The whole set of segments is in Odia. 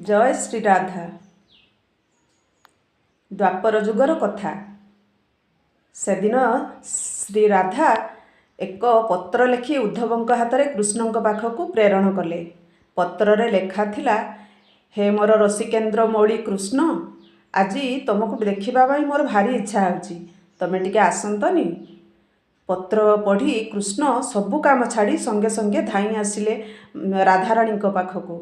ଜୟ ଶ୍ରୀ ରାଧା। ଦ୍ୱାପର ଯୁଗର କଥା। ସେଦିନ ଶ୍ରୀ ରାଧା ଏକ ପତ୍ର ଲେଖି ଉଦ୍ଧବଙ୍କ ହାତରେ କୃଷ୍ଣଙ୍କ ପାଖକୁ ପ୍ରେରଣ କଲେ। ପତ୍ରରେ ଲେଖା ଥିଲା, ହେ ମୋର ରସିକେନ୍ଦ୍ର ମୌଳି କୃଷ୍ଣ, ଆଜି ତୁମକୁ ଦେଖିବା ପାଇଁ ମୋର ଭାରି ଇଚ୍ଛା ହେଉଛି, ତୁମେ ଟିକେ ଆସନ୍ତନି। ପତ୍ର ପଢ଼ି କୃଷ୍ଣ ସବୁ କାମ ଛାଡ଼ି ସଙ୍ଗେ ସଙ୍ଗେ ଧାଇଁ ଆସିଲେ ରାଧାରାଣୀଙ୍କ ପାଖକୁ।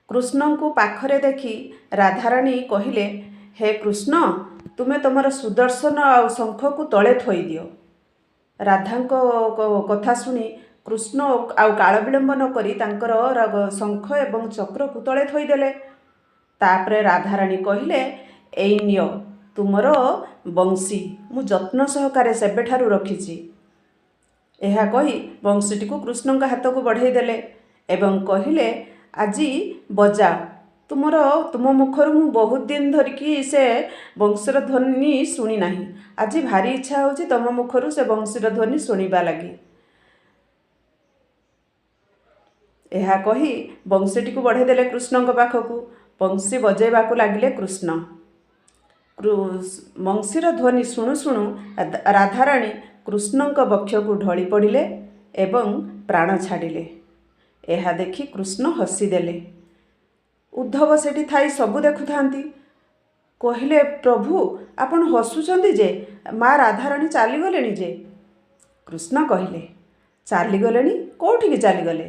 କୃଷ୍ଣଙ୍କୁ ପାଖରେ ଦେଖି ରାଧାରାଣୀ କହିଲେ, ହେ କୃଷ୍ଣ, ତୁମେ ତୁମର ସୁଦର୍ଶନ ଆଉ ଶଙ୍ଖକୁ ତଳେ ଥୋଇଦିଅ। ରାଧାଙ୍କ କଥା ଶୁଣି କୃଷ୍ଣ ଆଉ କାଳ ବିଳମ୍ବ ନକରି ତାଙ୍କର ଶଙ୍ଖ ଏବଂ ଚକ୍ରକୁ ତଳେ ଥୋଇଦେଲେ। ତାପରେ ରାଧାରାଣୀ କହିଲେ, ଏଇ ନିଅ ତୁମର ବଂଶୀ, ମୁଁ ଯତ୍ନ ସହକାରେ ସେବେଠାରୁ ରଖିଛି। ଏହା କହି ବଂଶୀଟିକୁ କୃଷ୍ଣଙ୍କ ହାତକୁ ବଢ଼େଇ ଦେଲେ ଏବଂ କହିଲେ, ଆଜି ବଜାଅ, ତୁମ ମୁଖରୁ ମୁଁ ବହୁତ ଦିନ ଧରିକି ସେ ବଂଶୀର ଧ୍ୱନି ଶୁଣି ନାହିଁ, ଆଜି ଭାରି ଇଚ୍ଛା ହେଉଛି ତୁମ ମୁଖରୁ ସେ ବଂଶୀର ଧ୍ୱନି ଶୁଣିବା ଲାଗି। ଏହା କହି ବଂଶୀଟିକୁ ବଢ଼େଇ ଦେଲେ କୃଷ୍ଣଙ୍କ ପାଖକୁ। ବଂଶୀ ବଜେଇବାକୁ ଲାଗିଲେ କୃଷ୍ଣ। ବଂଶୀର ଧ୍ୱନି ଶୁଣୁ ଶୁଣୁ ରାଧାରାଣୀ କୃଷ୍ଣଙ୍କ ବକ୍ଷକୁ ଢଳି ପଡ଼ିଲେ ଏବଂ ପ୍ରାଣ ଛାଡ଼ିଲେ। ଏହା ଦେଖି କୃଷ୍ଣ ହସିଦେଲେ। ଉଦ୍ଧବ ସେଠି ଥାଇ ସବୁ ଦେଖୁଥାନ୍ତି। କହିଲେ, ପ୍ରଭୁ, ଆପଣ ହସୁଛନ୍ତି ଯେ, ମା ରାଧାରାଣୀ ଚାଲିଗଲେଣି ଯେ। କୃଷ୍ଣ କହିଲେ, ଚାଲିଗଲେଣି? କେଉଁଠିକି ଚାଲିଗଲେ?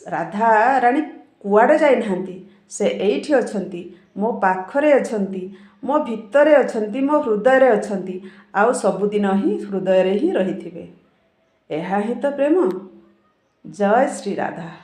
ରାଧାରାଣୀ କୁଆଡ଼େ ଯାଇନାହାନ୍ତି, ସେ ଏଇଠି ଅଛନ୍ତି, ମୋ ପାଖରେ ଅଛନ୍ତି, ମୋ ଭିତରେ ଅଛନ୍ତି, ମୋ ହୃଦୟରେ ଅଛନ୍ତି, ଆଉ ସବୁଦିନ ହିଁ ହୃଦୟରେ ହିଁ ରହିଥିବେ। ଏହା ହିଁ ତ ପ୍ରେମ। ଜୟ ଶ୍ରୀ ରାଧା।